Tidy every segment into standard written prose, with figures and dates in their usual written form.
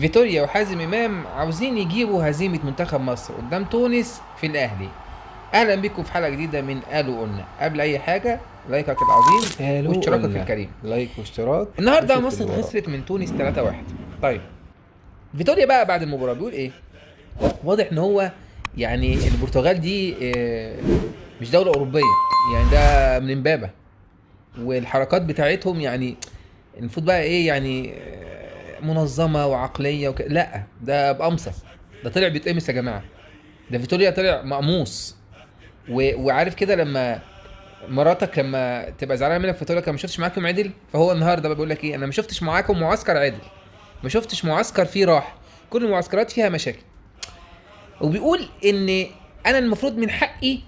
فيتوريا وحازم امام عاوزين يجيبوا هزيمة منتخب مصر قدام تونس في الاهلي. اهلا بكم في حلقة جديدة من قالوا قلنا. قبل اي حاجة لايكك العظيم قالوا واشتراكك قلنا. الكريم. like واشتراك. النهارده وشوف مصر اللي وراك. خسرت من تونس 3-1. طيب فيتوريا بقى بعد المباراة بيقول ايه؟ واضح ان هو يعني البرتغال دي مش دولة اوروبية، يعني ده من امبابه، والحركات بتاعتهم يعني المفروض بقى ايه يعني منظمة وعقلية لا ده بقمصه، ده طلع بيتقمص يا جماعة، ده فيتوريا طلع مقموص. وعارف كده لما مراتك لما تبقى زعلانة منك فتقول لك انا ما شفتش معاكم عدل، فهو النهارده بقى بيقول لك ايه؟ انا ما شفتش معاكم معسكر عدل، ما شفتش معسكر فيه راحة، كل المعسكرات فيها مشاكل. وبيقول ان انا المفروض من حقي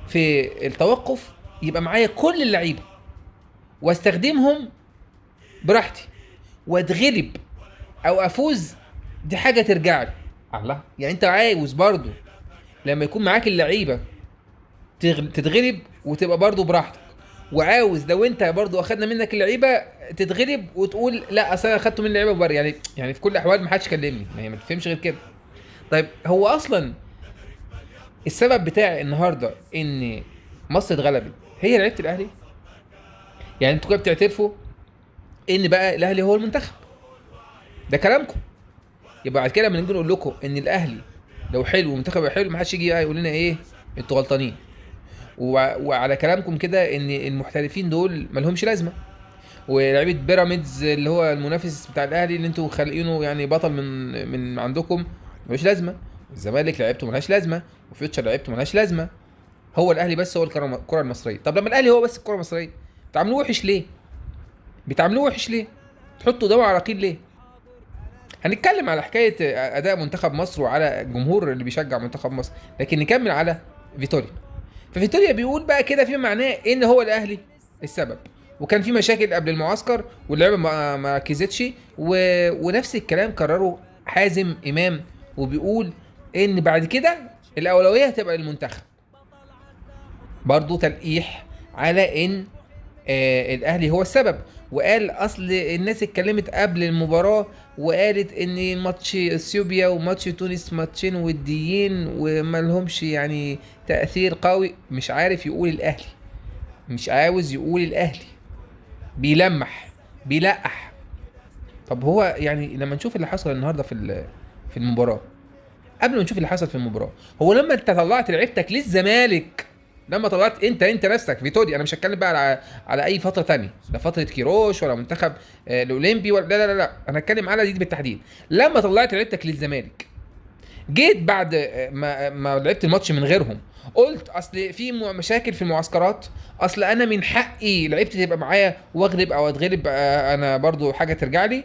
في التوقف يبقى معايا كل اللعيبة واستخدمهم براحتي، واتغلب او افوز دي حاجة ترجع لي. الله، يعني انت عاوز برضو لما يكون معاك اللعيبة تتغلب وتبقى برضو براحتك، وعاوز لو انت برضو اخدنا منك اللعيبة تتغلب وتقول لا اصل انا اخدته من اللعيبة بره، يعني في كل الاحوال ما حدش كلمني، ما هي ما تفهمش غير كده. طيب هو اصلا السبب بتاع النهارده ان مصر اتغلبت هي لعيبة الاهلي؟ يعني انتوا كده بتعترفوا ان بقى الاهلي هو المنتخب، ده كلامكم. يبقى بعد كده لما نيجي نقول لكم ان الاهلي لو حلو والمنتخب حلو ما حدش يجي بقى يقول لنا ايه انتوا غلطانين. وعلى كلامكم كده ان المحترفين دول ما لهمش لازمه، ولاعيبه بيراميدز اللي هو المنافس بتاع الاهلي اللي انتوا خالقينه يعني بطل من عندكم ملوش لازمه، والزمالك لعيبته ملهاش لازمه، وفيوتشر لعيبته ملهاش لازمه، هو الاهلي بس هو الكره المصرية. طب لما الاهلي هو بس الكره المصرية بتعاملوه وحش ليه؟ بتعاملوه وحش ليه؟ تحطوا دواء عراقيل ليه؟ هنتكلم على حكاية اداء منتخب مصر وعلى الجمهور اللي بيشجع منتخب مصر، لكن نكمل على فيتوريا. ففيتوريا بيقول بقى كده فيما معناه ان هو الاهلي السبب، وكان في مشاكل قبل المعسكر واللعيبة ما ركزتش، ونفس الكلام كرره حازم امام، وبيقول ان بعد كده الاولوية هتبقى للمنتخب. برضو تلقيح على ان الاهلي هو السبب، وقال اصل الناس اتكلمت قبل المباراة وقالت ان ماتش اثيوبيا وماتش تونس ماتشين وديين وما لهمش يعني تاثير قوي. مش عارف يقول الاهلي، مش عاوز يقول الاهلي، بيلمح بيلقح. طب هو يعني لما نشوف اللي حصل النهارده في المباراة، قبل ما نشوف اللي حصل في المباراة، هو لما انت طلعت لعيبتك للزمالك، لما طلعت انت نفسك فيتوريا، انا مش هتكلم بقى على اي فترة تانية، لا فترة كيروش ولا منتخب الاولمبي ولا لا لا لا، انا هتكلم على دي بالتحديد. لما طلعت لعيبتك للزمالك، جيت بعد ما لعبت الماتش من غيرهم، قلت اصل في مشاكل في المعسكرات، اصل انا من حقي لعيبتي تبقى معايا واغلب او اتغلب، انا برضو حاجة ترجع لي.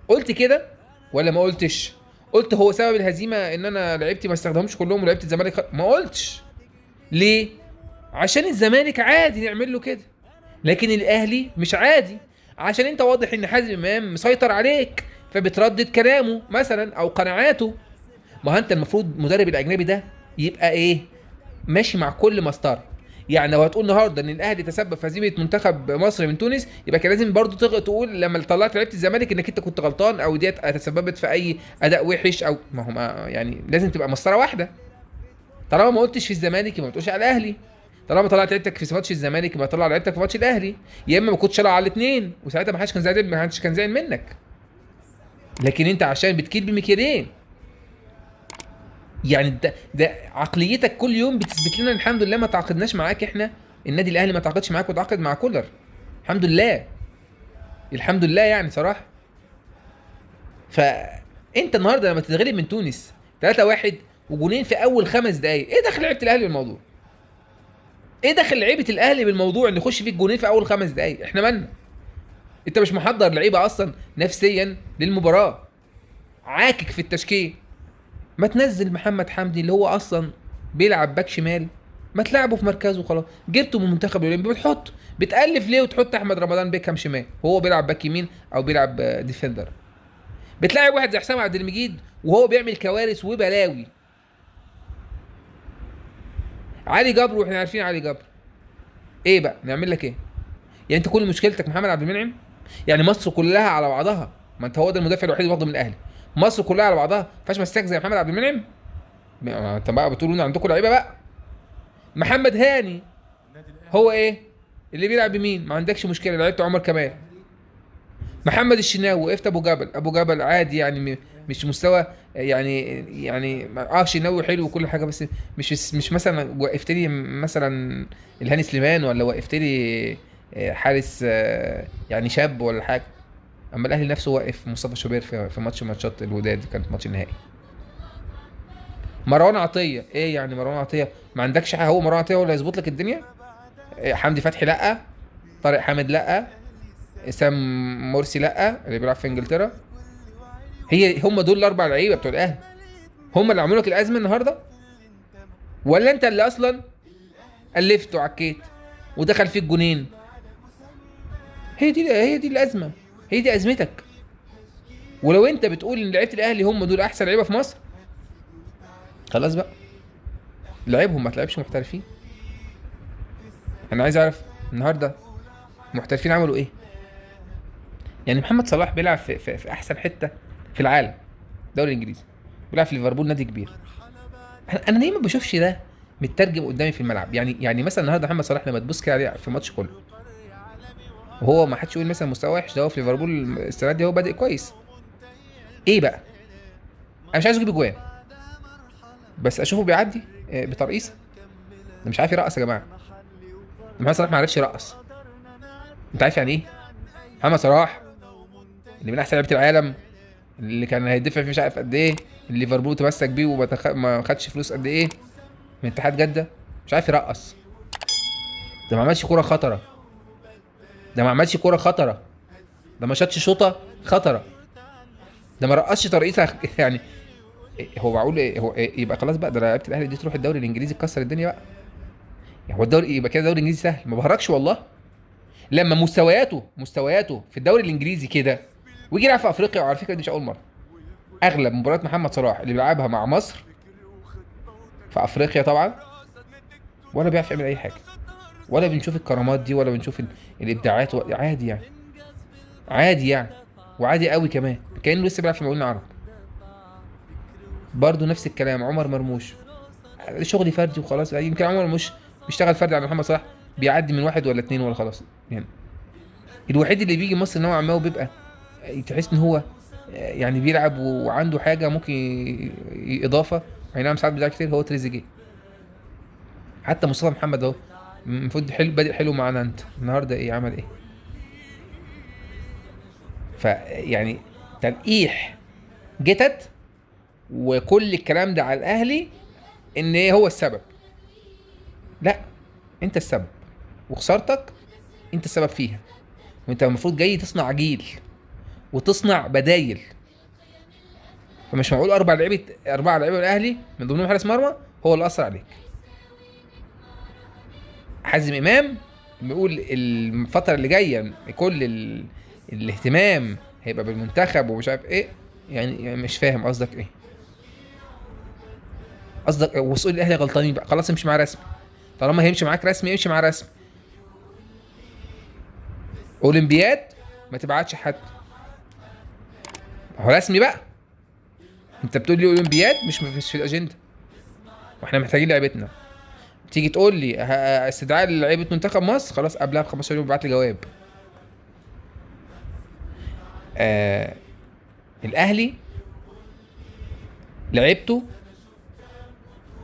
قلت كده ولا ما قلتش؟ قلت هو سبب الهزيمة ان انا لعيبتي ما استخدمهمش كلهم ولعيبة الزمالك ما قلتش. ليه؟ عشان الزمالك عادي نعمل له كده، لكن الاهلي مش عادي، عشان انت واضح ان حازم امام مسيطر عليك فبتردد كلامه مثلا او قناعاته. ما هو انت المفروض مدرب الاجنبي ده يبقى ايه؟ ماشي مع كل مسطرة. يعني لو هتقول النهارده ان الاهلي تسبب في هزيمة منتخب مصر من تونس، يبقى كان لازم برضو تقول لما طلعت لعيبة الزمالك انك انت كنت غلطان او ديت تسببت في اي اداء وحش، او ما هو ما يعني لازم تبقى مسطرة واحدة. طالما ما قلتش في الزمالك يبقى ما تقولش على الاهلي، طالما طلعت لعيبتك في ماتش الزمالك يبقى طلع لعيبتك في ماتش الاهلي، يا اما ما كنتش طالع على الاثنين وساعتها ما حدش كان زعل، ما حدش كان زعل منك. لكن انت عشان بتكيل بمكيالين، يعني ده عقليتك كل يوم بتثبت لنا الحمد لله ما تعاقدناش معاك احنا، النادي الاهلي ما تعاقدش معاك وتعاقد مع كولر، الحمد لله الحمد لله يعني صراحة. فانت النهارده لما تتغلب من تونس 3-1 وجونين في اول 5 دقايق، ايه دخل لعيبة الاهلي بالموضوع؟ ايه دخل لعيبة الاهلي بالموضوع ان يخش فيك جونين في اول 5 دقايق؟ احنا مالنا؟ انت مش محضر لعيبة اصلا نفسيا للمباراة، عاكك في التشكيل. ما تنزل محمد حمدي اللي هو اصلا بيلعب باك شمال، ما تلعبه في مركزه وخلاص، جبته من منتخب الاولمبي بتحطه، بتالف ليه وتحط احمد رمضان بيكهام شمال وهو بيلعب باك يمين او بيلعب defender؟ بتلاعب واحد زي حسام عبد المجيد وهو بيعمل كوارث وبلاوي. علي جبر واحنا عارفين علي جبر ايه بقى، نعمل لك ايه؟ يعني انت كل مشكلتك محمد عبد المنعم؟ يعني مصر كلها على بعضها ما انت هو ده المدافع الوحيد اللي واخده من الاهلي. مصر كلها على بعضها ما فيهاش مساك زي محمد عبد المنعم. ما انت بقى بتقولوا ان عندكم لعيبة بقى. محمد هاني هو ايه اللي بيلعب بمين؟ ما عندكش مشكلة، لعيبة عمر كمال. محمد الشناوي وقفت ابو جبل، ابو جبل عادي يعني مش مستوى يعني شناوي حلو وكل حاجة، بس مش مثلا وقفت لي مثلا الهاني سليمان، ولا وقفت لي حارس يعني شاب ولا حاجة. اما الاهلي نفسه وقف مصطفى شوبير في ماتش ماتشات الوداد، كانت ماتش النهائي. مروان عطية ايه يعني؟ مروان عطية ما عندكش حاجة، هو مروان عطية هو اللي هيظبط لك الدنيا؟ حمدي فتحي لا، طارق حامد لا، سام مرسي لا اللي بيلعب في انجلترا. هي هم دول الاربع لعيبة بتوع الاهلي، هم اللي عملوا لك الازمة النهارده، ولا انت اللي اصلا الفت وعكيت ودخل فيك جونين؟ هي دي الازمة، هي دي ازمتك. ولو انت بتقول ان لعيبة الاهلي هم دول احسن لعيبة في مصر، خلاص بقى لعبهم، ما تلعبش محترفين. انا عايز اعرف النهارده محترفين عملوا ايه؟ يعني محمد صلاح بيلعب في احسن حتة في العالم، الدوري الانجليزي، بيلعب في ليفربول نادي كبير. انا ليه ما بشوفش ده مترجم قدامي في الملعب؟ يعني مثلا النهارده محمد صلاح لما تبص كده عليه في الماتش كله، وهو ما حدش يقول مثلا مستواه وحش، ده هو في ليفربول السنة دي هو بادئ كويس. ايه بقى؟ انا مش عايز اجيب اجوان، بس اشوفه بيعدي بترقيصه. ده مش عارف يرقص يا جماعة، محمد صلاح ما عرفش يرقص. انت عارف يعني ايه؟ محمد صلاح اللي من احسن لعيبة العالم، اللي كان هيدفع فيه مش عارف قد ايه، اللي ليفربول تمسك بيه وما خدش فلوس قد ايه من اتحاد جده، مش عارف يرقص. ده ما عملش كورة خطره، ده ما عملش كورة خطره، ده ما شاطش شوطه خطره، ده ما رقصش ترقيصه. يعني هو معقول إيه؟ هو إيه؟ يبقى خلاص بقى ده لعيبة الاهلي دي تروح الدوري الانجليزي تكسر الدنيا بقى. يعني هو الدوري يبقى كده الدوري الانجليزي سهل؟ ما بهرجش والله. لما مستوياته في الدوري الانجليزي كده ويجي يلعب في افريقيا، وعلى فكرة دي مش اول مرة، اغلب مباريات محمد صلاح اللي بيلعبها مع مصر في افريقيا طبعا ولا بيعرف يعمل اي حاجة، ولا بنشوف الكرامات دي، ولا بنشوف الابداعات، عادي يعني، عادي يعني، وعادي قوي كمان، كانه لسه بيلعب في المقاولين العرب. برضه نفس الكلام عمر مرموش، شغلي فردي وخلاص. يمكن عمر مرموش بيشتغل فردي على محمد صلاح، بيعدي من واحد ولا اتنين ولا خلاص. يعني الوحيد اللي بيجي مصر نوعا ما وبيبقى تحس ان هو يعني بيلعب وعنده حاجة ممكن اضافه، اي نعم ساعات بيضيع كتير، هو تريزيجيه. حتى مصطفى محمد اهو المفروض حلو، بادئ حلو مع نانت، النهارده ايه عمل ايه؟ فيعني تلقيح جتت وكل الكلام ده على الاهلي ان ايه هو السبب. لا، انت السبب، وخسارتك انت السبب فيها، وانت المفروض جاي تصنع جيل وتصنع بدايل. فمش معقول اربع لعيبة الاهلي من ضمنهم حارس مرمى هو اللي اثر عليك. حازم امام بيقول الفترة اللي جاية كل الاهتمام هيبقى بالمنتخب ومش عارف ايه، يعني مش فاهم قصدك ايه. قصدك وصول الاهلي غلطانين بقى، خلاص امشي معاه رسمي، طالما هيمشي معاك رسمي امشي معاه رسمي. اولمبياد ما تبعتش حد، هو رسمي بقى. انت بتقول لي اولمبياد مش في الاجندة، واحنا محتاجين لعيبتنا. تيجي تقول لي استدعاء لعيبة منتخب مصر، خلاص قبلها ب 15 يوم ابعت لي جواب. الاهلي لعيبته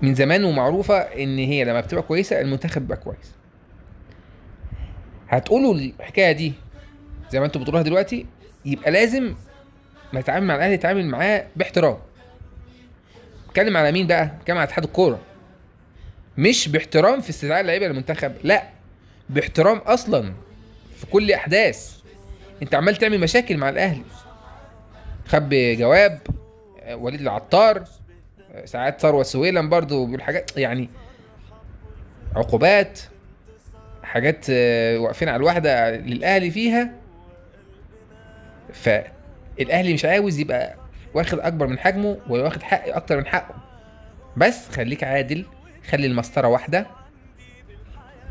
من زمان ومعروفة ان هي لما بتبقى كويسة المنتخب بيبقى كويس. هتقولوا الحكاية دي زي ما انتوا بتقولوها دلوقتي، يبقى لازم ما تتعامل مع الاهلي تتعامل معاه باحترام. اتكلم على مين بقى؟ اتكلم على اتحاد الكورة. مش باحترام في استدعاء اللعيبة للمنتخب، لا، باحترام اصلا في كل احداث. انت عمال تعمل مشاكل مع الاهلي، خبي جواب وليد العطار، ساعات ثروت سويلم برضو بيقول حاجات، يعني عقوبات، حاجات واقفين على الواحدة للاهلي فيها. فالاهلي مش عاوز يبقى واخد اكبر من حجمه ولا واخد حق اكتر من حقه، بس خليك عادل، خلي المسطره واحدة،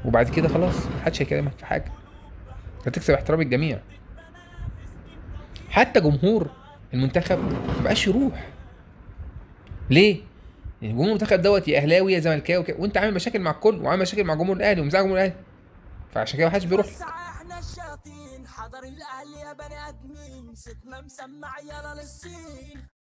وبعد كده خلاص محدش هيكلمك في حاجة، هتكسب احترام الجميع. حتى جمهور المنتخب ما بقاش يروح. ليه؟ يعني جمهور المنتخب دوت يا اهلاوي يا زملكاوي، وانت عامل مشاكل مع الكل، وعامل مشاكل مع جمهور الاهلي ومزعل جمهور الاهلي، فعشان كده ما حدش بيروح لك. احنا الشياطين، حضر الاهلي يا بني ادمين، صوتنا مسمع يلا للصين.